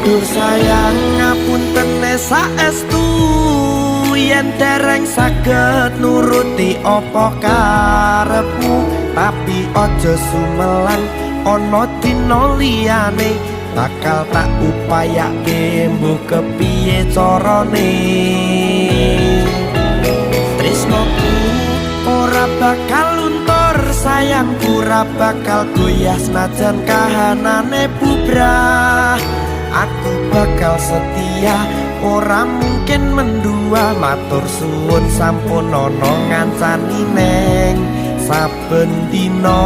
Duh sayang, ngapuntene saestu yen dereng saged nuruti apa karepmu. Tapi aja sumelang, ana dina liyane bakal tak upayake, mbuh kepiye carane. Tresnoku ora bakal luntur, sayangku ora bakal goyah, senajan kahanane bubrah. Aku bakal setia, ora mungkin mendua. Matur suwun sampun ana ngancani neng saben dina.